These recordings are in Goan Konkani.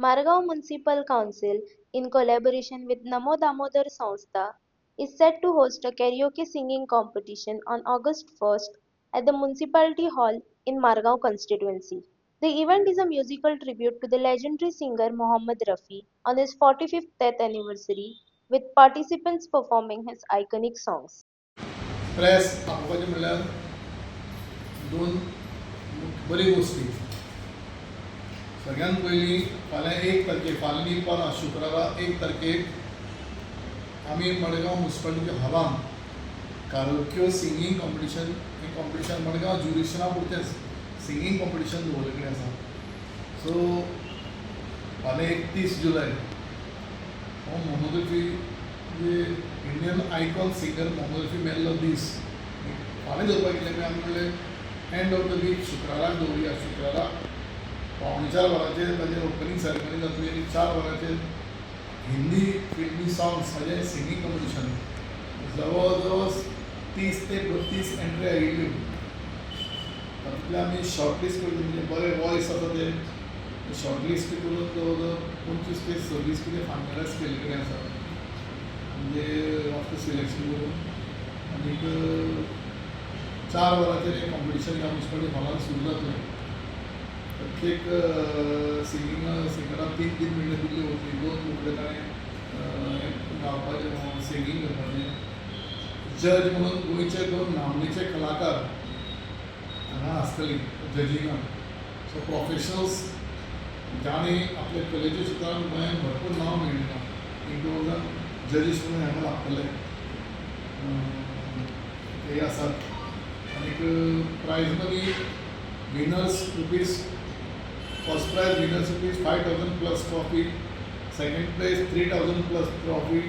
Margao Municipal Council, in collaboration with Namo Damodar Sanstha, is set to host a karaoke singing competition on August 1st at the Municipality Hall in Margao constituency. The event is a musical tribute to the legendary singer Mohammad Rafi on his 45th death anniversary, with participants performing his iconic songs. Press आपोवपाचें म्हणल्यार दोन बरी गोश्टी. सगळ्यात पयलीं, फाल्यां 1 तारखेक, फाल्यां न्ही, परां शुक्रारा 1 तारखेक आमी मडगांव मुन्सिपालिटीच्या हॉलान कारोक्यो सिंगींग कॉम्पिटिशन, हें कॉम्पिटिशन मडगांव ज्युरिशना पुरतेंच सिंगींग कॉम्पिटिशन दवरलें कडेन आसा. सो फाल्यां 31 जुलय हो मोहम्मद रफी, म्हणजे Indian icon singer Mohammed Rafi मेल्लो दीस फाल्यां दवरपाक गेले. आमी म्हणलें, एंड ऑफ the week शुक्राराक दवरुया. शुक्राराक 3:45 वरांचेर ताजें ओपनींग सेरेमनी जातली आनी 4 वरांचेर हिंदी फिल्मी सॉंग्स हाजें सिंगींग कॉम्पिटिशन. जवळ जवळ 30 ते 32 एंट्री आयिल्ल्यो. तातूंतले आमी शॉर्ट लिस्ट करून, म्हणजे बरे वॉयस आसा ते शॉर्ट लिस्ट करून जवळ जवळ 25 ते 26 कितें फायनलायज केल्ले कडेन आसा, म्हणजे आफ्टर सिलेक्शन करून. आनीक 4 वरांचेर हें कॉम्पिटिशन ह्या मुन्सिपालिटी हॉलान सुरू जातलें. प्रत्येक सिंगराक 3-3 मिनटां दिल्ली वतली. दोन मुखडे ताणें हें गावपाचें, सिंगींग करपाचें. जज म्हणून गोंयचे दोन नामनेचे कलाकार हांगा आसतली जजिंगाक. सो प्रोफेशनल्स, जांणी आपल्या कलेच्या क्षेत्रान गोंयांत भरपूर नांव मेळयलां, एक दोन जाण जजीस म्हणून हांगा लागतले, ते आसात. आनीक prize money, winners rupees, first prize winners rupees 5,000 plus trophy, second place 3,000 plus trophy,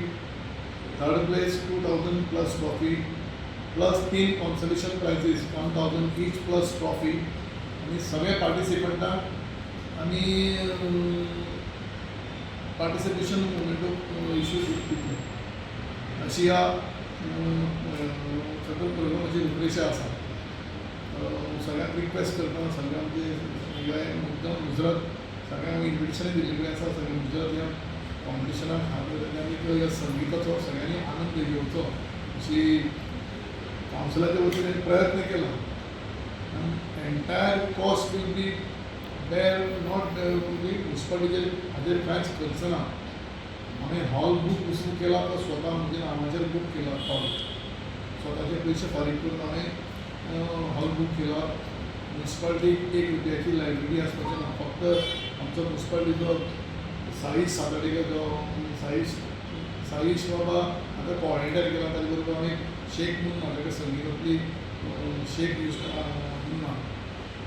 third place 2,000 plus trophy, plus तीन consolation prizes, 1,000 each plus trophy. आनी सगळे पार्टिसिपंटांक आमी पार्टिसिपेशन मोमेंटो इश्यू दितले, अशी ह्या सगळ्या प्रोग्रामाची रूपरेशा आसा. सगळ्यांक रिक्वेस्ट करता, सगळे आमचे सगळे मुद्दम मुजरत सगळ्यांक इन्विटेशनय दिल्ले कडेन आसा. सगळे मुजरत ह्या कॉम्पिटिशनाक हात आनी ह्या संगिताचो सगळ्यांनी आनंद घेवचो अशी कावन्सिलाच्या वतीन प्रयत्न केला. Entire cost will be bear not म्हणजे मुन्सिपालिटीचेर हाजेर कांयच खर्च ना. आमी हॉल बूक पसून केला तो स्वता म्हणजे नांवाचेर बूक केला हॉल. स्वताचे पयशे फारीक करून हांवें हॉल बूक केला. मुन्सिपालिटीक 1 रुपयाची लायबिलिटी आसपाचें ना. फक्त आमचो मुन्सिपालिटीचो साईश सातर्डेकर, जो साईश साईश बाबा आतां कॉर्डिनेटर केला, ताजे बरोबर आमी शेख म्हणून म्हाज्या कडेन संगितांतली शेख यूज मुन्ना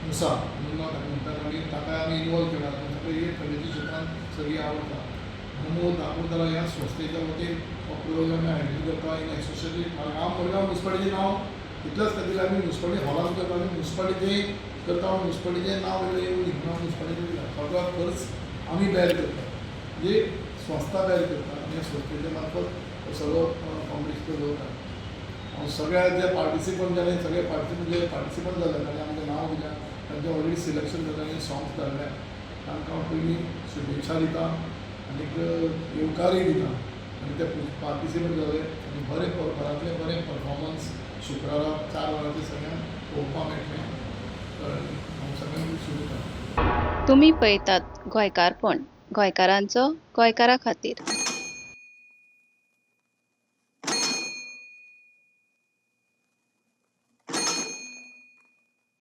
मुसा मुन्ना ताका म्हणटात आनी ताका आमी इनवॉल्व केला. ताका हे कलेच्या क्षेत्रांत सगळी आवडटा. नमो दामोदरा ह्या संस्थेच्या वतीन हो प्रयोग आमी आयोजीत करता इन एसोसिएशन मडगांव. मडगांव मुन्सिपालिटीचें नांव इतल्याच खातीर आमी मुन्सिपालिटी हॉलान करता आनी मुन्सिपालिटीचें करता, मुन्सिपालिटीचें नांव वेगळें येवनी म्हणून मुन्सिपालिटी दिला. सगळो खर्च आमी बेर करता, म्हणजे संस्था बेर करता आनी ह्या संस्थेच्या मार्फत हो सगळो कॉम्पिटिशन दवरता. हांव सगळ्या जे पार्टिसिपंट जाले, सगळे पार्टिसिपंट जे पार्टिसिपंट जाले, तांणी आमकां नांव दिल्या, तांचें ऑलरेडी सिलेक्शन जालें आनी सॉंग्स धाडल्या, तांकां हांव पयलीं शुभेच्छा दिता आनीक येवकारय दिता. आनी ते पार्टिसिपेट जाले आनी बरें घरांतलें बरें परफॉर्मन्स शुक्रारा 4 वरांचेर सगळ्यांक पळोवपाक मेळटलें. हांव सगळ्यांक शुभेच्छा. तुमी पळयतात गोंयकारपण, गोंयकारांचो गोंयकारा खातीर.